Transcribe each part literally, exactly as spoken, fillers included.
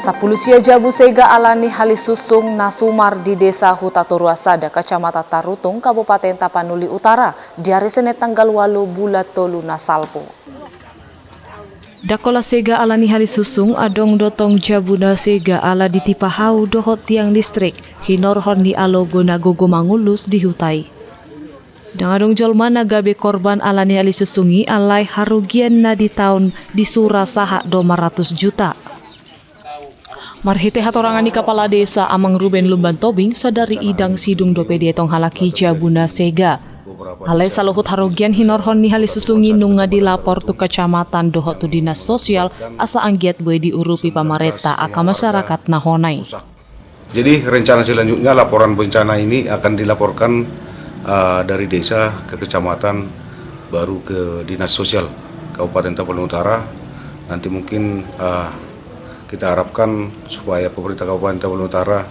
Sampulu sia jabu sega ala ni hali susung na sumar di desa Huta Toruan Sada, kecamatan Tarutung, Kabupaten Tapanuli Utara, di ari Senin tanggal ualu bulan tolu na salpu. Ndang holan sega ala ni hali susung, adong do tong jabu na sega ala ditipa hau dohot tiang listrik, hinorhon ni alogo na gogo mangulus di huta i. Ndang adong jolma na gabe korban ala ni hali susung i, alai harugian na ditaon di sura sahat dua ratus juta. Marhite hatorangan ni kapala desa Amang Ruben Lumban Tobing, sadari i ndang sidung dope dietong halak i jabu na sega. Alai saluhut harugian hinorhon ni hali susung i nunga dilapor tu kecamatan dohot tu dinas sosial, asa anggiat boi diurupi pamarenta angka masyarakat na hona i. Jadi, rencana selanjutnya, laporan bencana ini akan dilaporkan, eh, dari desa ke kecamatan, baru ke dinas sosial Kabupaten Tapanuli Utara. Nanti mungkin, eh, kita harapkan supaya pemerintah Kabupaten Tapanuli Utara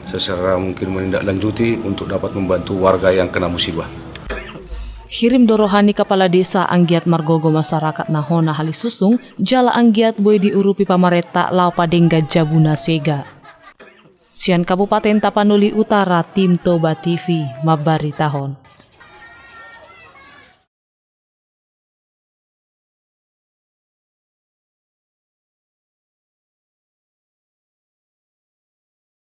secara mungkin menindaklanjuti untuk dapat membantu warga yang kena musibah. Hirim do roha ni kapala desa anggiat margogo masyarakat na hona hali susung, jala anggiat boi diurupi pamarenta laho padenggan jabu na sega. Sian Kabupaten Tapanuli Utara, tim Toba T V mambaritahon.